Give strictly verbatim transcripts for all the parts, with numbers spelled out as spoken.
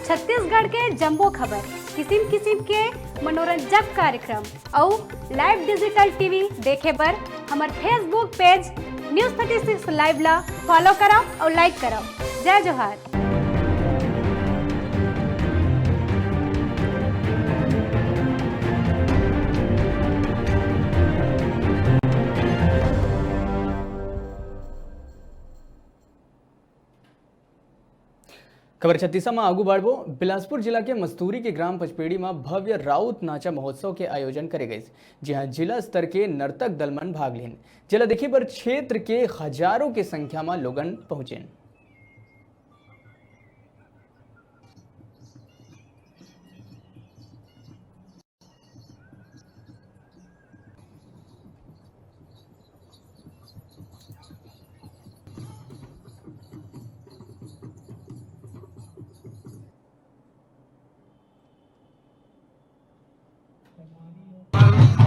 छत्तीसगढ़ के जम्मो खबर, किसिम किसिम के मनोरंजक कार्यक्रम अउ live digital T V देखे बर हमर Facebook page News thirty six live ला follow करव अउ like करव। जय जोहार। खबर छत्तीसा म आगू बढ़बो। बिलासपुर जिला के मस्तूरी के ग्राम पचपेड़ी म भव्य राउत नाचा महोत्सव के आयोजन करे गइस, जिहां जिला स्तर के नर्तक दल मन भाग लीन, जेला देखे बर क्षेत्र के हजारों के संख्या म लोगन पहुंचेन।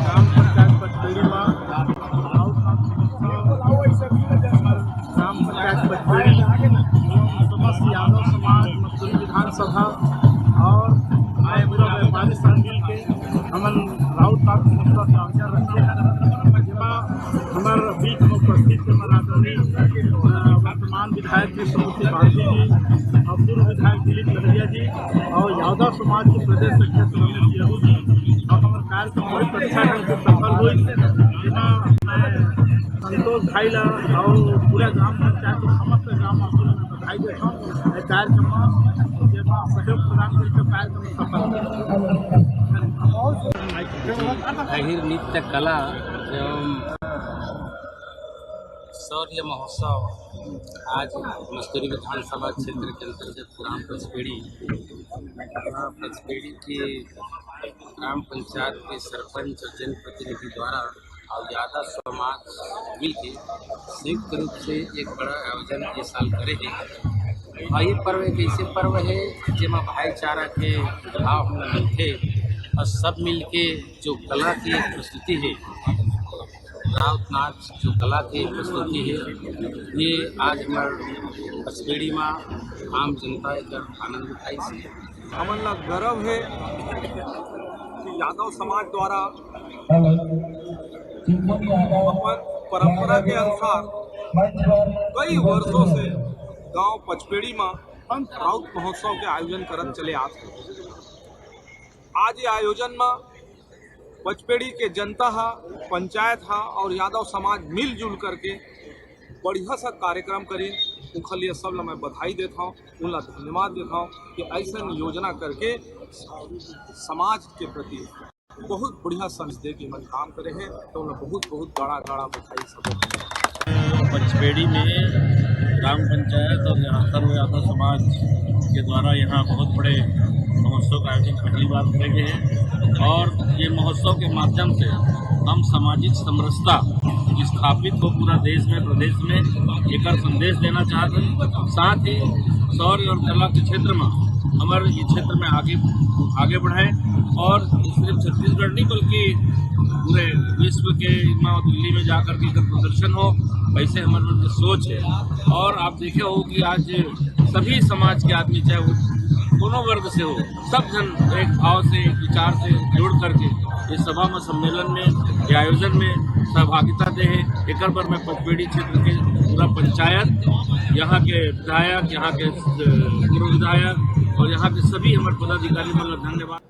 ग्राम पंचायत पचपेड़ी म ग्राम पंचायत पचपेड़ी, समस्त यादव समाज, मस्तूरी विधानसभा और मैं पूरा व्यापारी संघ के हमन राउत नाच महोत्सव के आयोजन रखे हैं, जेमा हमर बीच में उपस्थित हमर आदरणीय, अ, वर्तमान विधायक जी सुमति बागची जी और पूर्व विधायक दिलीप लहरिया जी और यादव समाज के प्रदेश अध्यक्ष रमेश यदु जी और हमर कार्यक्रम बहुत अच्छा ढंग से सफल हुई, जेमा मैं संतोष भाई ला और पूरा ग्राम पंचायत के समस्त ग्रामवासियों ला बधाई देथंव। ये कार्यक्रम में जेमा सहयोग प्रदान करके कार्यक्रम सफल अहिर नृत्य कला एवं शौर्य महोत्सव आज मस्तूरी विधानसभा क्षेत्र के अंतर्गत ग्राम पचपेड़ी, ग्राम पचपेड़ी के ग्राम पंचायत के सरपंच और जनप्रतिनिधि द्वारा और यादव समाज मिलके संयुक्त रूप से एक बड़ा आयोजन ये साल करे हे। और ये पर्व एक ऐसे पर्व हे, जेमा भाईचारा के भाव हमला मिलथे और सब मिलके जो कला के प्रस्तुति हे, राउत नाच जो कला के प्रस्तुति हे, ये आज हमर पचपेड़ी मा आम जनता एकर आनंद उठाइस हे। हमन ला गर्व हे कि यादव समाज द्वारा अपन परंपरा के अनुसार कई वर्षों से गांव पचपेड़ी म राउत महोत्सव के आयोजन करत चले आत हे। आज ये आयोजन म पचपेड़ी के जनता ह, पंचायत ह और यादव समाज मिलजुल करके बढ़िया सा कार्यक्रम करिन। उखर लिए सब ला मैं बधाई देथंव, उन ला धन्यवाद देथंव कि अइसन योजना करके समाज के प्रति बहुत बढ़िया संदेश दे के मन काम करे हे, तो उन ला बहुत बहुत गाड़ा गाड़ा बधाई सब। पचपेड़ी में ग्राम पंचायत और यहाँ सर्व यादव समाज के द्वारा यहाँ बहुत बड़े महोत्सव का आयोजन पहली बार करे गए हैं और ये महोत्सव के माध्यम से हम सामाजिक समरसता स्थापित हो पूरा देश में, प्रदेश में, एकर संदेश देना चाहते हैं। साथ ही शौर्य और कला के क्षेत्र में हमर ये क्षेत्र में आगे, आगे बढ़ाएं और सिर्फ छत्तीसगढ़ नहीं बल्कि पूरे विश्व के में दिल्ली में जाकर के एकर प्रदर्शन हो, वैसे हमर मन के सोच है। और आप देखे हो कि आज सभी समाज के आदमी, चाहे वो कोनो वर्ग से हो, सब जन एक भाव से, एक विचार से जुड़ करके इस सभा में, सम्मेलन में, ये आयोजन में सहभागिता दे हे। एकर बर मैं पचपेड़ी क्षेत्र के पूरा पंचायत, यहाँ के विधायक, यहाँ के, अ, पूर्व विधायक और यहाँ के सभी हमर पदाधिकारी मन ला धन्यवाद।